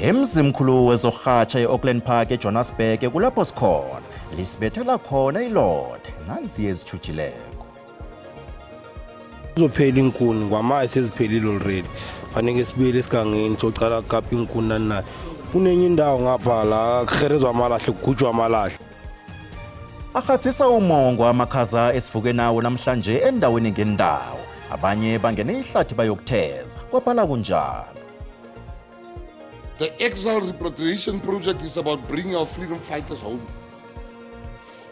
Emzimkhulu wezokurhatjha e-Auckland Park eJohannesburg kulapho sikhona lisibethela khona ilothe nanzi ezitjhujileko. Kuzophela iinkuni kwamaye seziphelile already. Faneke sibuyele esigangeni socala kukapa iinkuni nani nani. Kunenye indawo ngapha la kuherezwa amalahle kugujwa amalahle. Arhathisa umongo amakhaza esivuke nawo namhlanje endaweni ngendawo. Abanye bangene ihlathi bayokutheza kwabhala kunjalo. The Exile Repatriation Project is about bringing our freedom fighters home.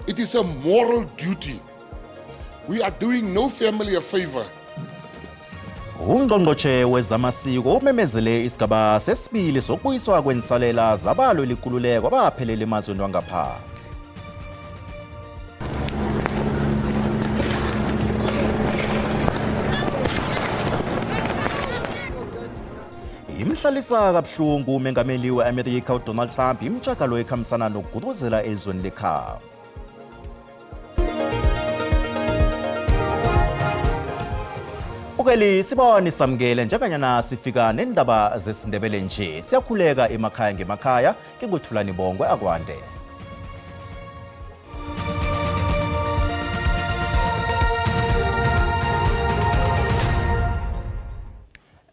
It is a moral duty. We are doing no family a favor. Ungqongqotjhe wezamasiko umemezele isigaba sesibili sokubuyiswa kwensalela zabalo likululeko abaphelele emazweni wangaphandle. Imhlalisa kabuhlungu umengameli we-Amerika uDonald Trump imtshakalo ekhambisana nokuguduzela elizweni lekhabo. Ukeli sibone samukele njenganyana sifika nendaba zesiNdebele nje. Siyakhuleka emakhaya ngemakhaya kinguthulani Bongwe akwande.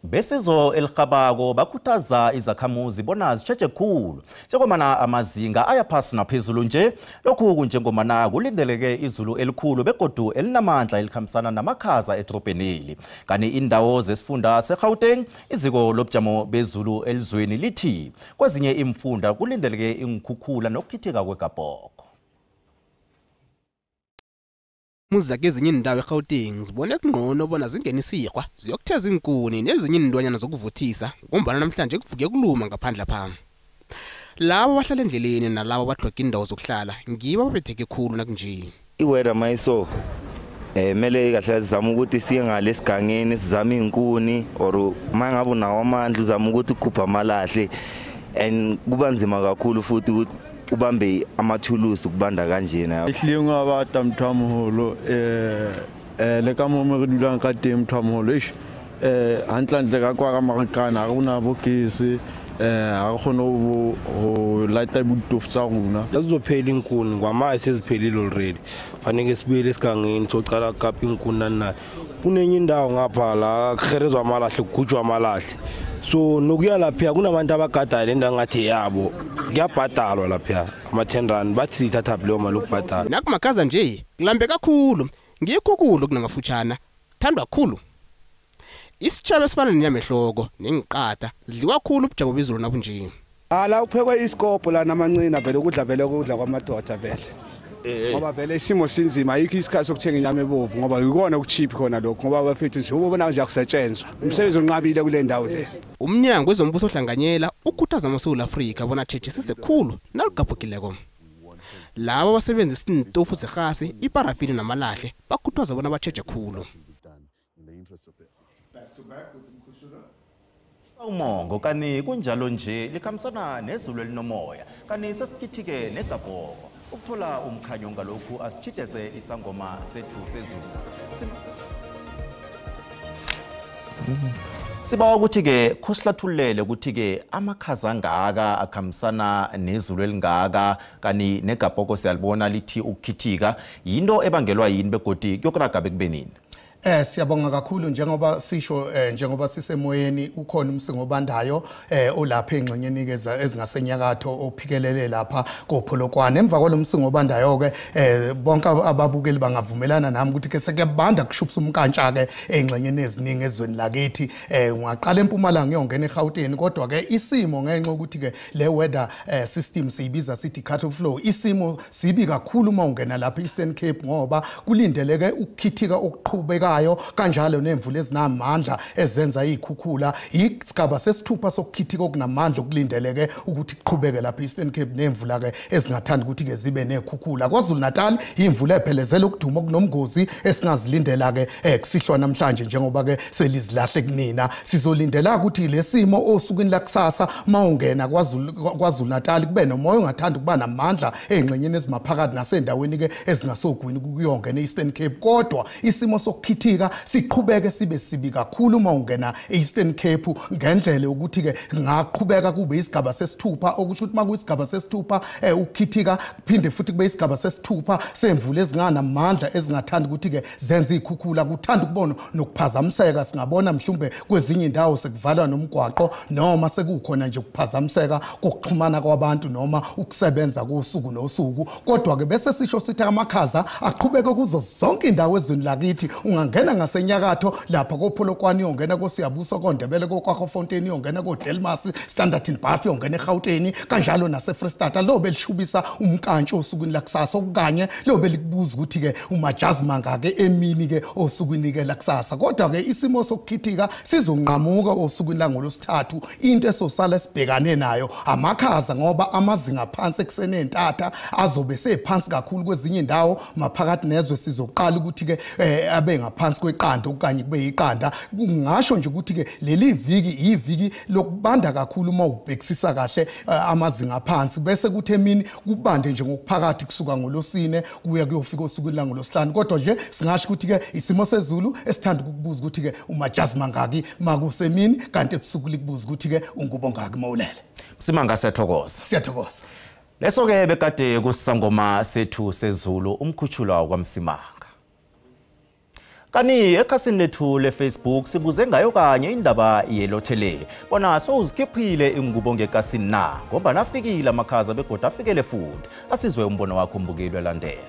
Besizo elirhabako bakhuthaza izakhamuzi bona zitjheje khulu njengomana amazinga ayaphasi naphezulu nje. Lokhu kunjengomana kulindeleke izulu elikhulu begodu elinamandla elikhambisana namakhaza edrobheneli. Kanti indawo zesifunda seGauteng iziko lobujamo bezulu elizweni lithi kwezinye imfunda kulindeleke iinkhukhula nokukhithika kwegabhoko. Muzake ezinye indawo eGauteng zibone kungcono bona zingene isikhwa ziyokutheza iinkuni nezinye iintwanyana zokuvuthisa ngombana namhlanje kuvuke kuluma ngaphandle pha. Labo abahlala endleleni nalabo abatlhoga indawo zokuhlala ngibo ababetheke khulu nakunje. I-weather mayiso mele kahle sizame ukuthi siye ngale esigangeni sizame iinkuni or mangabe unawo amandla uzame ukuthi ukhuphe amalahle and kuba nzima kakhulu futhi ukuthi ubambe amathulusi ukubanda kanjena. Ehlile ngabata mthwamuholo le ka mo re dulang ka teng mthwamuholo eish hantlentle ka kwa ka Marikana ga rona bo gesi ga re kgone ho lighta ditofo tsa rona. Zizophela iinkuni kwamaye seziphelile already. Faneke sibuyele esigangeni socala kukapa iinkuni nani nani. Kunenye indawo ngapha la kuherezwa amalahle kugujwa amalahle. So nokuya lapha kunabantu abagadayo le ndawo ngathi yabo kuyabhadalwa lapha ama-10 rand bathi siyithatha leyo mali ukubhadala. Nakumakhaza nje kulambe kakhulu ngikho kulo kunamafutshana thandwa khulu. Isitshaba esifana nenyama ehloko nengiqatha zidliwa khulu ubujamo bezulu nabunje. Ala uphekwe isikopho la namancina vele ukudla vele ukudla kwamadoda vele. Ngoba vele isimo sinzima ayikho isikhathi sokuthenga inyama ebovu ngoba yikona okucheap khona lokho ngoba bafethu nje ubona nje akusetshenzwa. Umsebenzi unqabile kule ndawo le. Umnyango wezombuso ohlanganyela ukhuthaza amaSouth Africa bona atjhejisise khulu nalugabhukileko. Labo abasebenzisa iintofu zerhasi, iparafini namalahle bakhuthazwa bona batjheje khulu. Umongo kani kunjalo nje likhambisana nezulu elinomoya kani sesikhithike negabhoko. Ukuthola umkhanyo ngalokhu asitjhideze isangoma sethu sezulu. Sibawa ukuthi-ke khosihlathululele ukuthi-ke amakhaza angaka akhambisana nezulu elingaka kani negabhoko siyalibona lithi ukukhithika yinto ebangelwa yini begodi kuyokuraga bekube nini? Siyabonga kakhulu njengoba sisho njengoba sisemoyeni ukhona umsingo obandayo olapha engxenyeni ke ezingasenyakatho ophikelele lapha koPolokwane. Emva kwalomsingo obandayo ke bonke ababukeli bangavumelana nami ukuthi ke sekuyabanda kushupsa umkantsha ke engxenyeni eziningi ezweni lakithi. Ungaqala eMpumalanga uyongena eGauteng kodwa ke isimo ngenxa ukuthi ke le weather system siyibiza sithi cut off flow isimo sibi kakhulu uma ungena lapha Eastern Cape ngoba kulindeleke ukukhithika okuqhubekayo kanjalo nemvula ezinamandla ezenza izikhukhula. Isigaba sesithupha sokukhithika okunamandla okulindeleke ukuthi kuqhubeke lapha Eastern Cape nemvula ke ezingathanda ukuthi ke zibe nekhukhula. KwaZulu Natal imvula ephelezela ukuduma okunomgozi esingazilindela ke kusihlwa namhlanje njengoba ke selizilahle kunina. Sizolindela ukuthi lesimo osukwini lakusasa mawungena KwaZulu Natal kube nomoya ongathanda ukuba namandla engxenyeni ezimaphakathi nasendaweni ke ezingasogwini kuyongena eEastern Cape kodwa isimo sokukhithika Ukukhithika siqhubeke sibe sibi kakhulu uma ungena e-Eastern Cape, ngendlela ukuthi ke ngaqhubeka kube isigaba sesithupha, okusho ukuthi makuyisigaba sesithupha ukukhithika kuphinde futhi kube isigaba sesithupha semvula ezinganamandla ezingathanda ukuthi ke zenze ikhukhula, kuthanda ukubona nokuphazamiseka. Singabona mhlumbe kwezinye indawo sekuvalwa nomgwaqo noma sekukhona nje ukuphazamiseka kokuxhumana kwabantu noma ukusebenza kosuku nosuku. Kodwa ke bese sisho sithi amakhaza aqhubeke kuzo zonke indawo ezweni lakithi. Ungangena ngasenyakatho lapha koPolokwane, uyongena koSiyabuso, koNdebele, koKwakhofontein, uyongena koDelmas, Standard and Bath, uyongena eGauteng, kanjalo naseFreyistata. Lo belishubisa umkantsho osukwini lakusasa, okanye lo belikubuza ukuthi ke umajazi mangake emini ke osukwini ke lakusasa. Kodwa ke isimo sokukhithika sizonqamuka osukwini langolosithathu. Into esosala sibhekane nayo amakhaza, ngoba amazinga phansi ekuseni entatha azobe sephansi kakhulu kwezinye indawo. Maphakathi nezwe sizoqala ukuthi ke abe ngaphansi kweqanda okanye kube iqanda. Kungasho nje ukuthi ke leli viki iviki lokubanda kakhulu uma ubhekisisa kahle amazinga phansi, bese kuthi emini kubande nje ngokuphakathi kusuka ngolosine kuya kuyofika osukwini langolosihlanu. Kodwa nje singasho ukuthi ke isimo sezulu esithanda ukukubuza ukuthi ke umajazi mangaki makusemini, kanti ebusuku likubuza ukuthi ke ungubo ngaki mawulele. Msimanga, siyathokoza. Siyathokoza. Leso ke bekade kusangoma sethu sezulu umkhutshulwa kwaMsimanga. Kani ekhasini lethu le-Facebook sibuze ngayo kanye indaba yelothele bona sowuzikhiphile ingubo ngekasini na, ngoba nafikile amakhaza begodu afikele futhi. Asizwe umbono wakho mbukeli landela.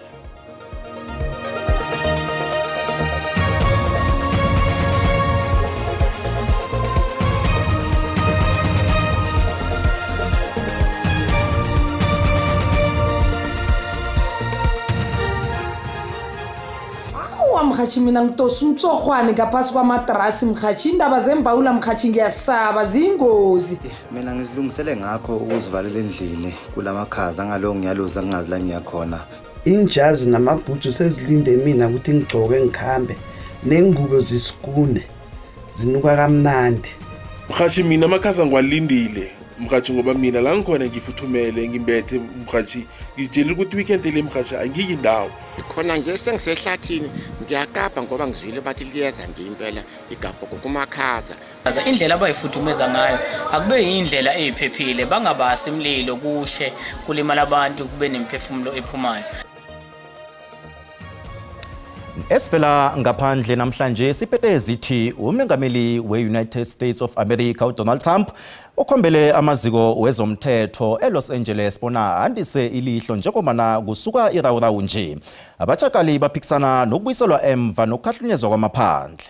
Mkhathi mina ngitosa umtsohwane ngaphasi kwamatrasi mkhathi, indaba zembawula mkhathi ngiyasaba zingozi. Mina ngizilungisele ngakho ukuzivalela endlini kulamakhaza ngalo ngiyaluza ngingazi la ngiyakhona. Injazi namabhutsu sezilinde mina ukuthi ngigcoke ngikhambe, nengubo zisikune zinuka kamnandi. Mkhathi mina amakhaza ngiwalindile mkhathi, ngoba mina la ngikhona ngifuthumele ngimbethe mkhathi, ngitshela ukuthi weekend le mkhathi angiki indawo. Khona nje sengisehlathini ngiyakapa ngoba ngizwile bathi liyeza nje impela igabhogo kumakhaza. Indlela abayifuthumeza ngayo akube yindlela eyiphephile, bangabasi imlilo kushe kulimala abantu kube nemphefumulo ephumayo. Esivela ngaphandle namhlanje siphethe zithi umengameli we-United States of America uDonald Trump ukhombele amaziko wezomthetho eLos Angeles bona andise ilihlo njengobana kusuka irawurawu nje. Abatshakali baphikisana nokubuyiselwa emva nokukhahlunyezwa kwamaphandle.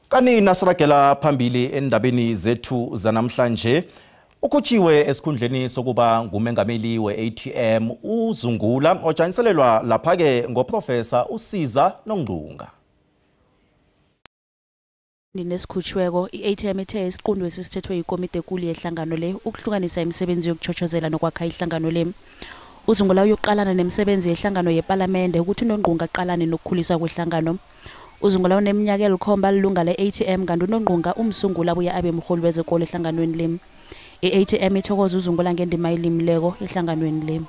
Kani nasiragela phambili endabeni zethu zanamhlanje, ukhutshiwe esikhundleni sokuba ngumengameli we-ATM uZungula ojanyiselelwa lapha-ke ngoprofesa uSiza Nongqunga. Nesikhutshweko i-ATM ithe isiqunto esisithethwe yikomiti ekulu yehlangano le ukuhlukanisa imisebenzi yokuchochozela nokwakha ihlangano le. uZungula uyoqalana nemisebenzi yehlangano yepalamende ukuthi uNongqunga aqalane nokukhuliswa kwehlangano. uZungula uneminyaka elikhomba lilunga le-ATM, kanti uNongqunga umsunguli abuye abe mrholi wezekolo ehlanganweni le. I-ATM ithokoza uZungula ngendima elimileko ehlanganweni le.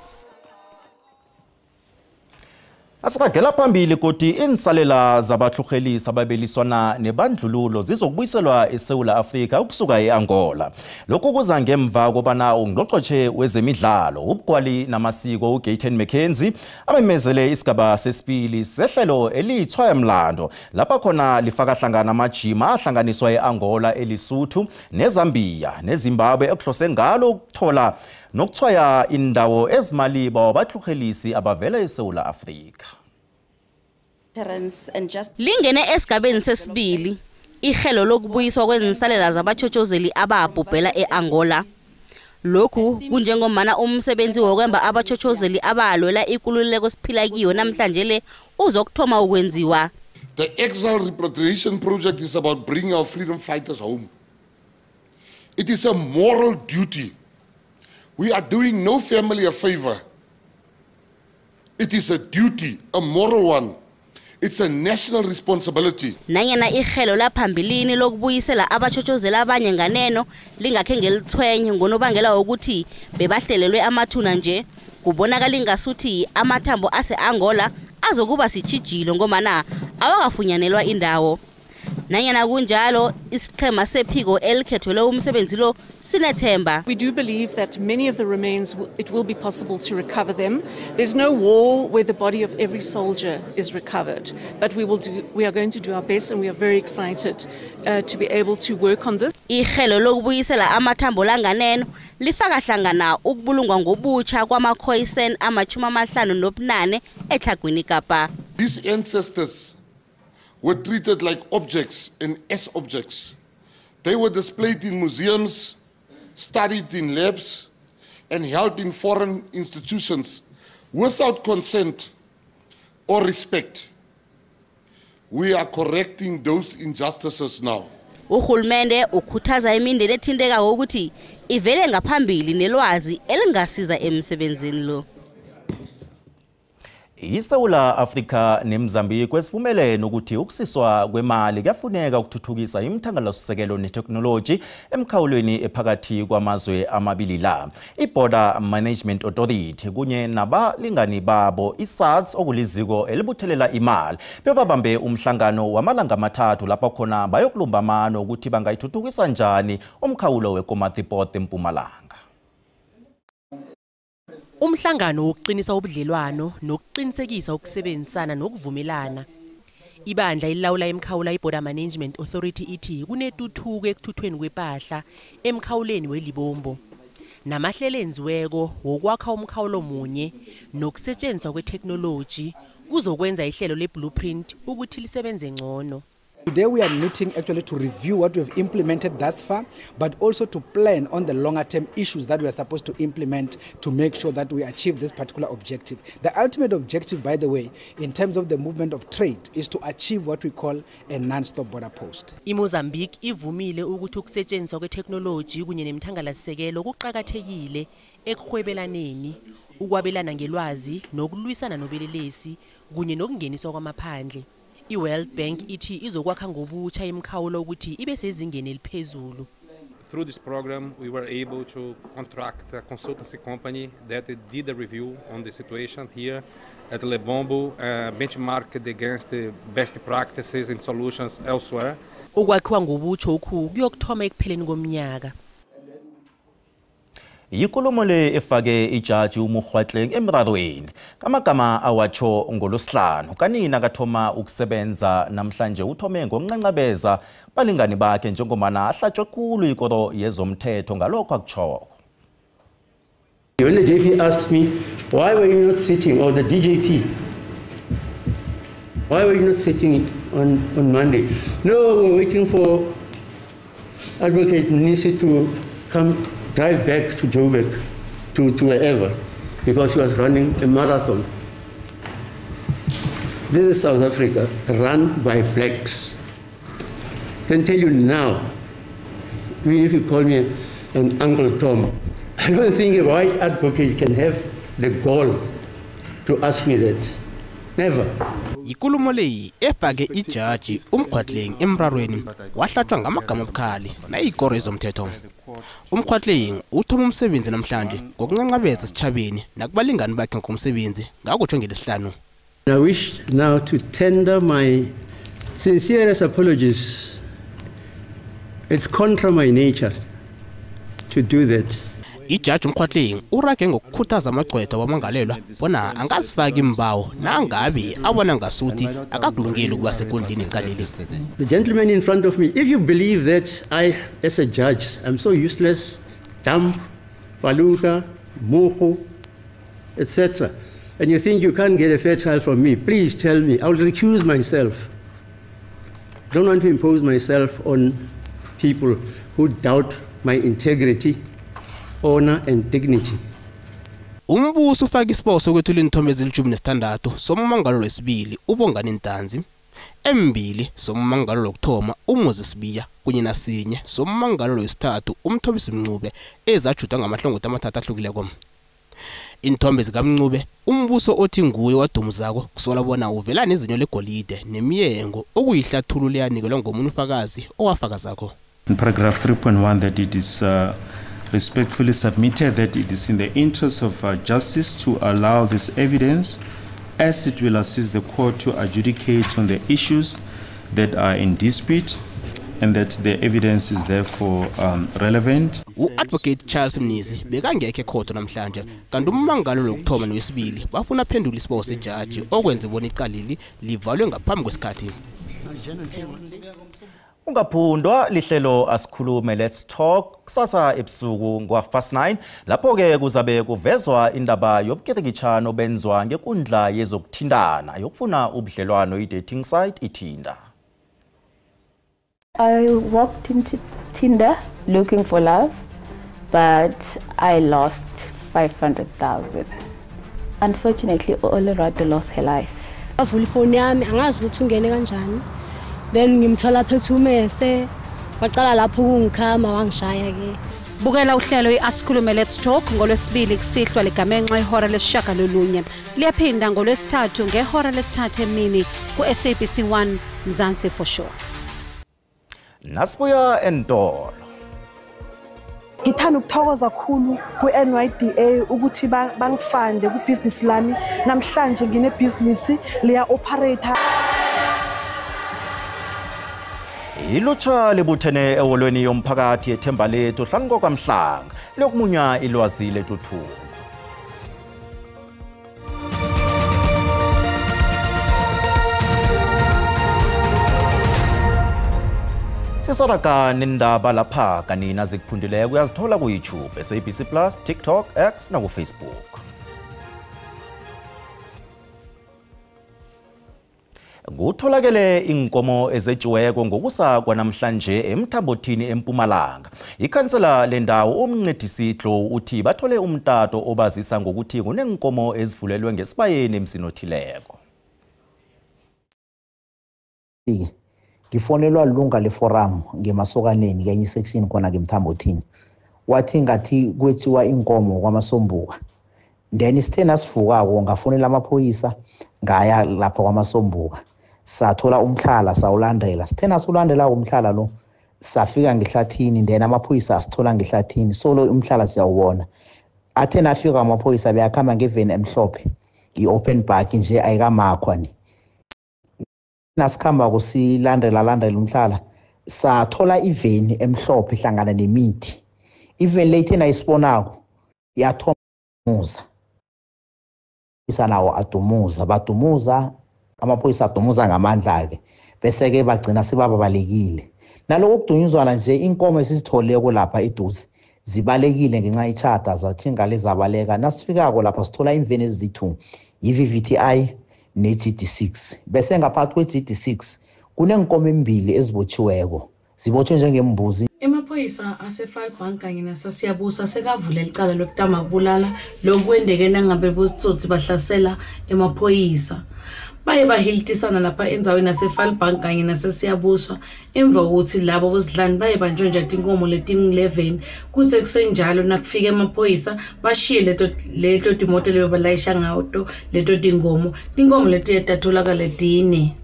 Asiragela phambili koti insalela zabatlhorhelisi ababeliswana nebandlululo zizokubuyiselwa eSewula Afrika ukusuka e-Angola. Lokhu kuza ngemva kobana ungqongqotjhe wezemidlalo, ubugwali namasiko uGayton McKenzie amemezele isigaba sesibili sehlelo eliyithwayamlando lapha khona lifaka hlangana amajima ahlanganiswa e-Angola, eLesotho, neZambia neZimbabwe ekuhlose ngalo ukuthola nokuthwaya indawo ezimaliba wabatlhorhelisi abavela eSewula Afrika. Lingene esigabeni sesibili ihlelo lokubuyiswa kwezinsalela zabatshotshozeli ababhubhela e-Angola. Lokhu kunjengomana umsebenzi wokwemba abatshotshozeli abalwela ikululeko siphila kiyo namhlanje le uzokuthoma ukwenziwa. The Exile Repatriation Project is about bringing our freedom fighters home. It is a moral duty. We are doing no family a favor. It is a duty, a moral one. It's a national responsibility. Nanyana ihlelo laphambilini lokubuyisela abatshotshozela abanye nganeno lingakhe ngelithwenye ngonobangela wokuthi bebahlelelwe amathuna nje. Kubonakala ingasuthi amathambo ase-Angola azokuba sitjhijilo ngomana awakafunyanelwa indawo. Nanyana kunjalo, isiqhema sephiko elikhethelwe umsebenzi lo sinethemba. We do believe that many of the remains, it will be possible to recover them. There's no war where the body of every soldier is recovered, but we are going to do our best, and we are very excited to be able to work on this. Ihlelo lokubuyisela amathambo langaneno lifaka hlangana ukubulungwa ngobutsha kwamaKhoisan ama-58 eTlhagwini Kapa. These ancestors were treated like objects and as objects. They were displayed in museums, studied in labs, and held in foreign institutions without consent or respect. We are correcting those injustices now. Urhulumende ukhuthaza imindeni ethintekako ukuthi ivele ngaphambili nelwazi elingasiza emsebenzini lo. ISewula Afrika neMozambique esivumelene ukuthi ukusiswa kwemali kuyafuneka ukuthuthukisa imithangalasisekelo neteknoloji emkhawulweni ephakathi kwamazwe amabili la. I-Border Management Authority kunye nabalingani babo i-SADC okuliziko elibuthelela imali bebabambe umhlangano wamalanga amathathu lapho khona bayokulumba amano ukuthi bangayithuthukisa njani umkhawulo weKomatipoort eMpumalanga. Umhlangano wokuqinisa ubudlelwano nokuqinisekisa ukusebenzisana nokuvumelana. Ibandla elilawula imikhawulo iBorder Management Authority ithi kunetuthuko ekuthuthweni kwempahla emkhawuleni weLibombo. Namahlelo enziweko wokwakha umkhawulo munye nokusetshenziswa kweteknoloji kuzokwenza ihlelo leBlueprint ukuthi lisebenze ngcono. Today we are meeting actually to review what we have implemented thus far, but also to plan on the longer term issues that we are supposed to implement to make sure that we achieve this particular objective. The ultimate objective, by the way, in terms of the movement of trade, is to achieve what we call a non-stop border post. IMozambique ivumile ukuthi ukusetshenziswa kweteknoloji kunye nemthangalasisekelo kuqakathekile ekuhwebelaneni, ukwabelana ngelwazi nokulwisana nobelelesi kunye nokungeniswa kwamaphandle. I-World Bank ithi izokwakha ngobutsha imikhawulo ukuthi ibe sezingeni eliphezulu. Through this program we were able to contract a consultancy company that did a review on the situation here at Lebombo, benchmarked against the best practices and solutions elsewhere. Ukwakhiwa ngobutsha okhu kuyokuthoma ekupheleni komnyaka. Ikulumo le efake ijaji uMokgoatlheng emrarweni ngamagama awatsho ngolosihlanu kanina kathoma ukusebenza namhlanje uthome ngokuncancabeza balingani bakhe njengomana ahlatshwe khulu ikoro yezomthetho ngalokho akutjhoko. When the JP asked me, why were you not sitting, or the DJP, why were you not sitting on Monday? No, we're waiting for Advocate Mnisi to come drive back to Joburg, to wherever, because he was running a marathon. This is South Africa, run by blacks. I can tell you now, even if you call me an Uncle Tom, I don't think a white advocate can have the gall to ask me that. Never. Ikulumo le efake ijaji uMokgoatlheng emrarweni wahlatshwa ngamagama obukhali nayikoro yezomthetho. UMokgoatlheng uthoma umsebenzi namhlanje ngokuncancabeza esitjhabeni nakubalingani bakhe ngomsebenzi ngakutsho ngelesihlanu. I wish now to tender my sincerest apologies. It's contra my nature to do that. Ijaji uMokgoatlheng urage ngokukhuthaza amagqwetha wamangalelwa bona angazifaki imbawo nangabe abona ngasuthi akakulungeli ukuba sekundleni ecaleni. The gentleman in front of me, if you believe that I, as a judge, I'm so useless, dumb, baluka, moho, etc., and you think you can't get a fair trial from me, please tell me. I will recuse myself. I don't want to impose myself on people who doubt my integrity, honor and dignity. Umbuso ufaka isibawo sokwethula iinthombe ezili-16 sommangalelo wesibili uBongani Ntanzi, embili sommangalelo wokuthoma uMoses Sibiya kunye nasinye sommangalelo wesithathu uMthobisi Mncube ezajutwa ngamahlongotho amathathu ahlukileko. Iinthombe zikaMncube umbuso othi nguye wadumuzako kusola bona uvela nezinyo legolide nemiyengo okuyihlathululo eyanikelwa ngomunye ufakazi owafakazakho. In paragraph 3.1 that it is respectfully submitted that it is in the interest of justice to allow this evidence, as it will assist the court to adjudicate on the issues that are in dispute, and that the evidence is therefore relevant. U-Advocate Charles Mnisi bekangekho ekhotho namhlanje, kanti ummangalo lokuthoma nowesibili bafuna aphendule isibawo sejaji okwenze bona icaleli livalwe ngaphambi kwesikhathi. Ungaphundwa lihlelo Asikhulume Let's Talk kusasa ebusuku ngo-9:30, lapho-ke kuzabe kuvezwa indaba yobukirikitjhano benzwa ngekundla yezokuthintana yokufuna ubudlelwano i-dating site iTinder. I walked into Tinder looking for love, but I lost 500,000. Unfortunately, Olerato lost her life. Wavula ifoni yami, angazi ukuthi ungene kanjani. Then ngimthola phethe umese, waqala lapho ukungikhama wangishaya ke. Bukela uhlelo iAsikhulume Let's Talk ngolwesibili kusihlwa ligamenxe ihora 9:30. Liyaphinda ngolwesithathu ngehora 3:30 emini ku SABC 1 Mzansi for sure. Nasibuya entolo. Ngithanda ukuthokoza kakhulu ku-NYDA ukuthi bangifande kubhizinisi lami. Namhlanje nginebhizinisi liya operator. Ilutsha libuthene eholweni yomphakathi eThemba Lethu hlanu kwaMhlanga lokumunya ilwazi letuthuko. Sisaraka nindaba lapha kanina zikuphundileko uyazithola ku-YouTube, SABC Plus, TikTok, X naku-Facebook. Kutholakele inkomo ezetshiweko ngokusa kwanamhlanje eMthambothini eMpumalanga. Ikhansela lendawo uMncedisi Tlou uthi bathole umtato obazisa ngokuthi kunenkomo ezivulelwe ngesibayeni emzini othileko. Ngifonelwa lunga leforum ngemasokaneni kenye section khona ngeMthambothini. Wathi ngathi kwethiwa inkomo kwaMasombuka. Then sithe nasivukako ngafonela amaphoyisa ngaya lapha kwaMasombuka. Sathola umhlala sawulandela. Sithe nasulandela umhlala lo safika ngehlathini, then amaphoyisa asithola ngehlathini. Solo umhlala siyawubona. Athe nafika amaphoyisa beyakhamba ngeveni emhlophe, i-open park nje ayikamakhwa ni. Nasikhamba kusilandela landela umhlala sathola iveni emhlophe hlangana nemithi. Iveni le ithena isibonako yathoma isanawo adumuza, badumuza amaphoyisa adumuza ngamandla ke, bese ke bagcina sebabalekile. Naloko kudunyuzwana nje inkomo esizitholeko lapha eduze zibalekile ngenxa yechata zathinga lezabaleka. Nasifikako lapha sithola imveni eziyi-2, i-VVTI ne-GD6. Bese ngaphathi kwe-GD6 kunenkomo embili ezibotshiweko, zibotshwe njengembuzi. Emaphoyisa aseFalbank kanye naseSiyabusa sekavule icala lokutama kubulala lokwendeke nangabe botsotsi bahlasela emaphoyisa. Baye bahilitisana lapha endzaweni yaseFalbank kanye naseSiyabuswa emva kokuthi labo bozidlani baye bantshontsha tinkomo letingu-11. Kuthe kusenjalo nakufika emaphoyisa bashiye leto timoto lebebalayisha ngato leto tinkomo. Tinkomo leti tatholakala tine.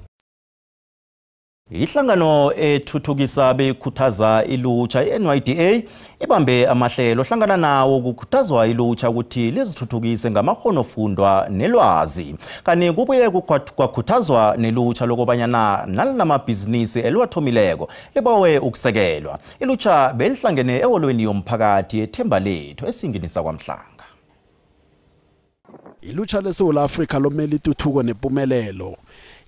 Ihlangano ethuthukisa bekhuthaza ilutsha iNYDA ibambe amahlelo hlangana nawo kukhuthazwa ilutsha ukuthi lizithuthukise ngamakghonofundwa nelwazi. Kanti kubuye kwakhuthazwa nelutsha lokobanyana nalinamabhizinisi eliwathomileko libawe ukusekelwa. Ilutsha belihlangene eholweni yomphakathi eThemba Lethu esingenisa kwaMhlanga. Ilutsha leSouth Africa lomele ituthuko nempumelelo.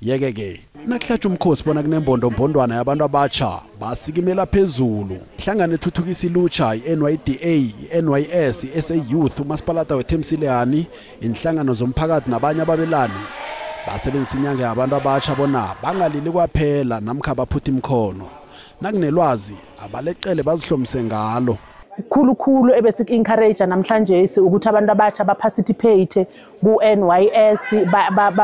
Yeke-ke nakuhlatshwa umkhosi bona kunembondo-mbondwana yabantu abatsha basikimela phezulu. Ihlangano ethuthukisa ilutsha i-NYDA, i-NYS, i-SA Youth, umasipalata weThemsilehani, inhlangano zomphakathi nabanye ababelani basebenzisa inyanga yabantu abatsha bona bangalili kwaphela namkha baphutha imikhono. Nakunelwazi abaleqele bazihlomise ngalo. Khulukhulu ebesiku-encourage namhlanje ukuthi abantu abatsha ba-participate ku-NYS,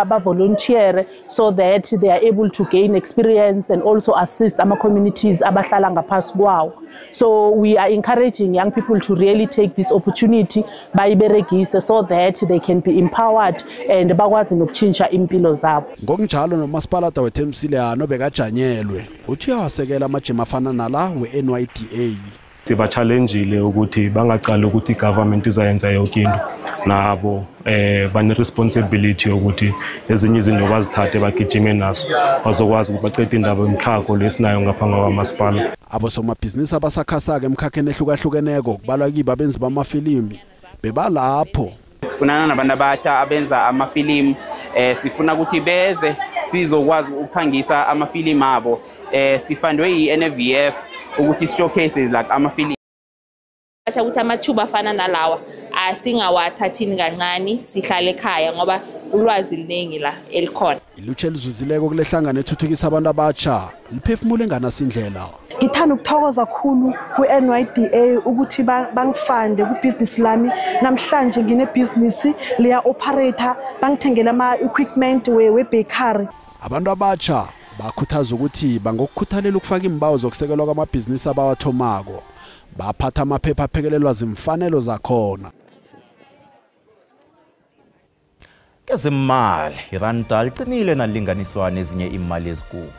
ba-volunteer so that they are able to gain experience and also assist ama-communities abahlala ngaphasi kwawo. So we are encouraging young people to really take this opportunity bayiberegise so that they can be empowered and bakwazi nokutshintsha impilo zabo. Ngokunjalo nomasipalata weThemsilehani obekajanyelwe uthi uyawasekela amajima afana nala we-NYDA. Siba-challenge-ile ukuthi bangaqali ukuthi i-government izayenza yonke into, nabo bane-responsibility yokuthi ezinye izinto bazithathe bagijime nazo, bazokwazi ukuthi bacede indaba yomtlhago lesinayo ngapha ngakwamasipala. Abosomabhizinisi abasakhasako emkhakheni ehlukahlukeneko kubalwa kibo abenzi bamafilimi bebalapho. Sifunana nabantu abatsha abenza amafilimu, sifuna ukuthi beze sizokwazi ukukhangisa amafilimu abo. Sifandwe yi-NVF ukuthi showcases like amafilimu. Acha ukuthi amathuba afana nalawa asingawathathini kancane, sihlale ekhaya ngoba ulwazi luningi la elikhona. Ilutsha elizuzileko kule hlangano ethuthukisa abantu abatsha liphefumule enganasindlela. Ngithanda ukuthokoza kakhulu ku-NYDA ukuthi bangifande kubhizinisi lami. Namhlanje nginebhizinisi liya operator, bangithengela ama-equipment we-bakery. Abantu abatsha bakhuthaza ukuthi bangokukhuthalela ukufaka iimbawo zokusekelwa kwamabhizinisi abawathomako, baphatha amaphepha aphekelelwa zimfanelo zakhona. Kezimali, iranda liqinile nalilinganiswa nezinye imali ezikulu.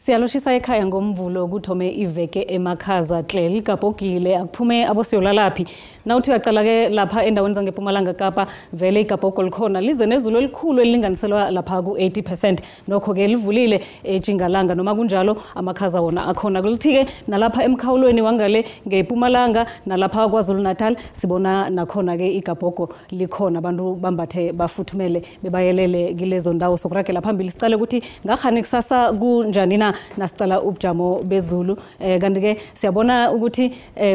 Siyaloshisa ekhaya ngomvulo kuthome iveke emakhaza tle ligabhogile akuphume abosiyolalaphi. Nawuthi uyaqala ke lapha endaweni zangePumalanga Kapa vele igabhogo likhona lize nezulu elikhulu elilinganiselwa lapha ku-80%, nokho ke livulile etshingalanga. Noma kunjalo amakhaza wona akhona. Kulithi ke nalapha emkhawulweni wangale ngePumalanga nalapha KwaZulu Natal sibona nakhona ke igabhogo likhona, abantu bambathe bafuthumele bebayelele kilezo ndawo. Sokuragela phambili sicale ukuthi ngakhani kusasa kunjani na nasicala ubujamo bezulu. Kanti ke siyabona ukuthi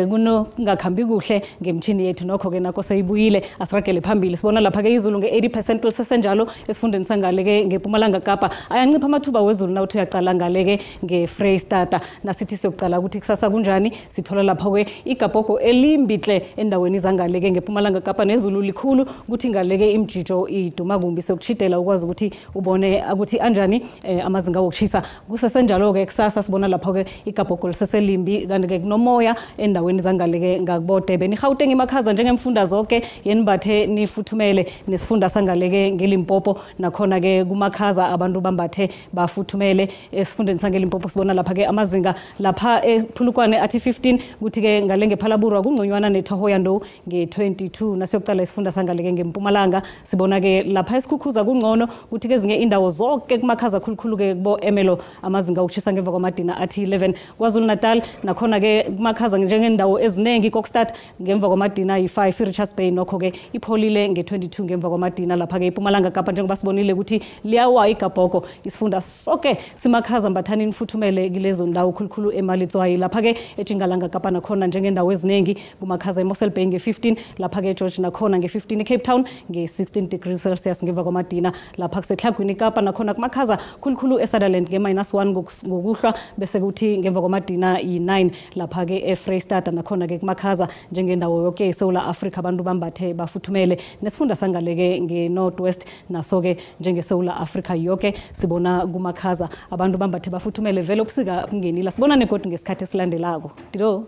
kunongakhambi kuhle ngemchini yethu, nokho ke nakho seyibuyile. Asiragele phambili sibona lapha ke izulu nge-80% lisesenjalo esifundeni sangale ke ngePumalanga Kapa. Ayancipha amathuba wezulu nawuthi uyaqala ngale ke ngeFreyistata. Nasithi siyokucala ukuthi kusasa kunjani, sithola lapha ke igabhogo elimbihle endaweni zangale ke ngePumalanga Kapa nezulu likhulu, kuthi ngale ke imjijo iduma kumbi. Sokuchidela ukwazi ukuthi ubone ukuthi anjani amazinga wokushisa. Kusesenjalo ke kusasa sibona lapho ke igabhogo liseselimbi, kanti ke kunomoya endaweni zangaleke ngakubodebe. IGauteng imakhaza njengemfunda zonke yenibathe nifuthumele, nesifunda sangaleke ngeLimpopo nakhona ke kumakhaza abantu bambathe bafuthumele. Esifundeni sangeLimpopo sibona lapha ke amazinga lapha ePhulukwane athi 15, kuthi ke ngale ngePhalaborwa kungconywana neThohoyandou nge-22. Nasiyokuqala isifunda sangaleke ngeMpumalanga sibona ke lapha esikhukhuza kungcono, kuthi ke ezinye indawo zonke kumakhaza khulukhulu ke kubo Emelo amazinga ukushisa ngemva kwamadina athi 11. KwaZulu Natal nakhona ke kumakhaza njengendawo eziningi, Kokstad ngemva kwamadina yi-5, i-Richards Bay nokho ke ipholile nge-22 ngemva kwamadina. Lapha ke iPumalanga Kapa njengoba sibonile ukuthi liyawa igabhogo, isifunda sonke simakhaza, mbathani nifuthumele kilezo ndawo khulukhulu eMalitswayi. Lapha ke eTshingalanga Kapa nakhona njengendawo eziningi kumakhaza, eMossel Bay nge-15, lapha ke George nakhona nge-15, eCape Town nge-16 degrees Celsius ngemva kwamadina. Lapha kuseTlhagwini Kapa nakhona kumakhaza khulukhulu eSutherland nge--1 ngokuhlwa, bese kuthi ngemva kwamadina yi-9. Lapha ke eFreyistata nakhona ke kumakhaza njengendawo yonke eSouth Africa abantu bambathe bafuthumele. Nesifunda sangaleke ngeNorth West naso ke njengeSouth Africa yonke sibona kumakhaza abantu bambathe bafuthumele, vele ubusika bungenile. Sibona negodi ngesikhathi esilandelako. Dido.